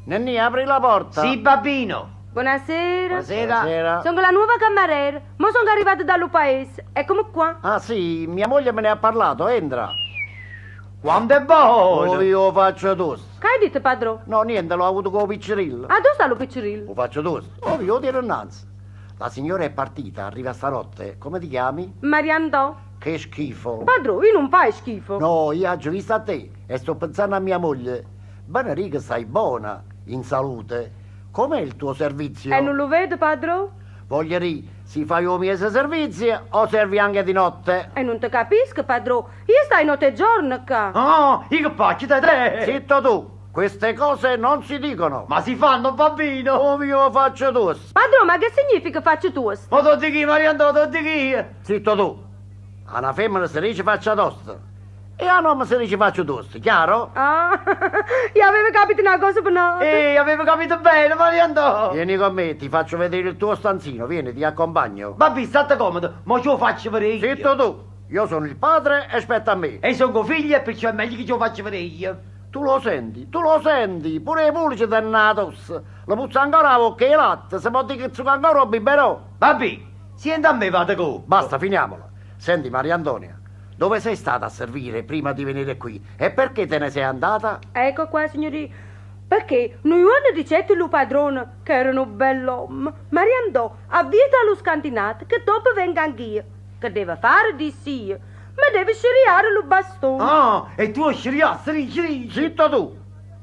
Nennì, apri la porta. Sì, babbino. Buonasera. Buonasera. Buonasera. Sono la nuova cameriera. Mo sono arrivata dallo paese. Eccomi qua. Ah sì, mia moglie me ne ha parlato, entra. Quanto è buono! Oh, io faccio tosto. Che hai detto, padrone? No, niente, l'ho avuto con piccirillo. Ah, dove sta lo piccirillo? Lo faccio tosto. Oh, io tiro innanzi. La signora è partita, arriva stanotte. Come ti chiami? Mariandò. Che schifo. Padrone, io non fai schifo. No, io ho visto a te e sto pensando a mia moglie. Bene, Rica, stai buona, in salute. Com'è il tuo servizio? E non lo vedo, padrone? Voglio dire, si fai un mese servizio o servi anche di notte? E non ti capisco, padrone. Io stai notte e giorno qua. Oh, io che faccio da te? Zitto tu, queste cose non si dicono. Ma si fanno, bambino! Come io faccio tosto? Padrone, ma che significa faccio tosto? Ma to di chi, Mariandò, to di chi? Zitto tu. A una femmina si dice faccia tosta e a un uomo si dice faccia tosta, chiaro? Ah, io avevo capito una cosa per un'altra. Ehi, avevo capito bene, Mariandò! Vieni con me, ti faccio vedere il tuo stanzino, vieni, ti accompagno. Babbi, state comodo, ma ce lo faccio vedere io. Zitto tu, io sono il padre e spetta a me. E sono figlia, perciò è meglio che ce lo faccio vedere io. Tu lo senti, tu lo senti, pure i pulci danno la tosse. La puzza ancora la bocca e latte, se può dire che zucca ancora un biberò. Babbi, senti a me, vado con. Basta, finiamola. Senti, Maria Antonia, dove sei stata a servire prima di venire qui? E perché te ne sei andata? Ecco qua, signori. Perché noi giorno dicette lo padrone che era un bell'uomo. Mariandò, avvieta allo scantinato che dopo venga anch'io. Che deve fare, dissi io. Ma deve sceriare lo bastone. Ah, e tu sceriassi, rici, rici. Zitto tu!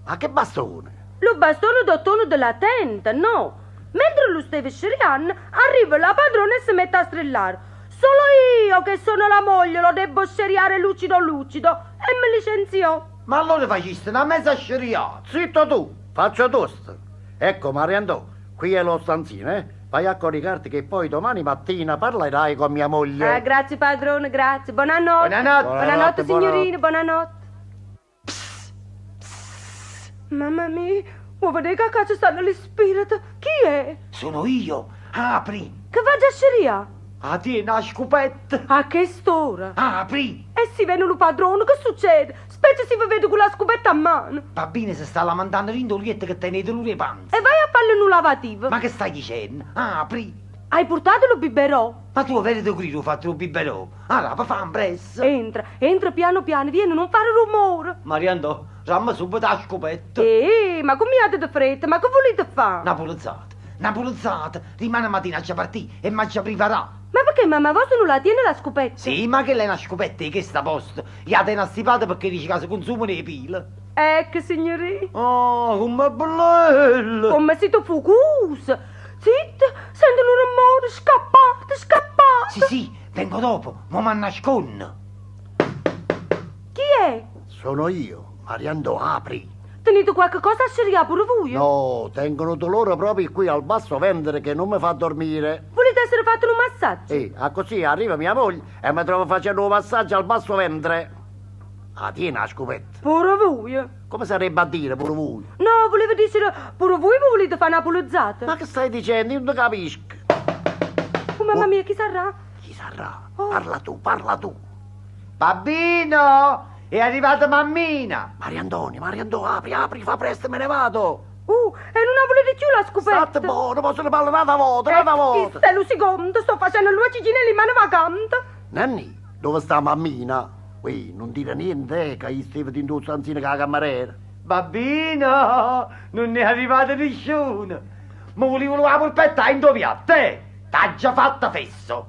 Ma che bastone? Lo bastone d'ottone della tenda, no. Mentre lo stava sceriando, arriva la padrona e si mette a strillare. Solo io che sono la moglie lo debbo sceriare lucido lucido. E mi licenziò. Ma allora faciste una mezza sceriata. Zitto tu, faccio tosto. Ecco, Mariandò, qui è lo stanzino, eh? Vai a coricarti che poi domani mattina parlerai con mia moglie. Ah, grazie padrone, grazie. Buonanotte. Buonanotte. Buonanotte, Buonanotte, signorina, buonanotte. Mamma mia, vuoi vedere che a casa stanno gli spiriti? Chi è? Sono io. Apri. Che va già sceria? Ah, tieni la scopetta. A che st'ora? Apri. E si vede lo padrone, che succede? Specie si vede con la scopetta a mano. Bambino si sta lamentando dentro il letto che tenete lui le panze. E vai a farle un lavativo. Ma che stai dicendo? Apri. Hai portato lo biberò? Ma tu vedi tu grido ho fatto il biberò. Allora, pa fa un presso. Entra, entra piano piano, vieni, non fare rumore. Mariandò, ramma subito la scopetta. Eh, ma come avete di fretta? Ma che volete fare? Una pulizzata, una pulizzata. Rimane mattina a partì e mangia privarà. Ma perché mamma vostra non la tiene la scopetta? Sì, ma che lei è una scopetta di che sta posto? Gli ha una stipata perché dice che si consumano le pile. Ecco, signorì. Oh, come bello! Come siete fucosi. Zitto, sento un rumore, scappate, scappate. Sì, sì, vengo dopo, ma mi nascondo. Chi è? Sono io, Mariandò, apri. Tenete qualche cosa a scegliere pure voi? No, tengo un dolore proprio qui al basso ventre che non mi fa dormire. Volete essere fatto un massaggio? E ah, così arriva mia moglie e mi trovo facendo un massaggio al basso ventre. Ah, tieni la scopetta. Pure voi? Come sarebbe a dire pure voi? No, volevo dire, pure voi vi volete fare una pulizzata? Ma che stai dicendo? Io non capisco. Oh, mamma mia, chi sarà? Chi sarà? Oh. Parla tu, parla tu. Babbino, è arrivata mammina. Maria Antonia, Maria Antonia, apri, apri, fa presto, me ne vado. Uh, e non volete più la scopetta? State buono, posso ne parlare un'altra volta, un'altra volta. Chi è lo secondo? Sto facendo l'uocigina e le mani vacante. Nanni, dove sta mammina? Ui, non dire niente, eh, che io stavo in due stanzine con la cameriera. Babbino, non è arrivato nessuno. Mi volevo la polpetta in due piatte. T'ha già fatta fesso.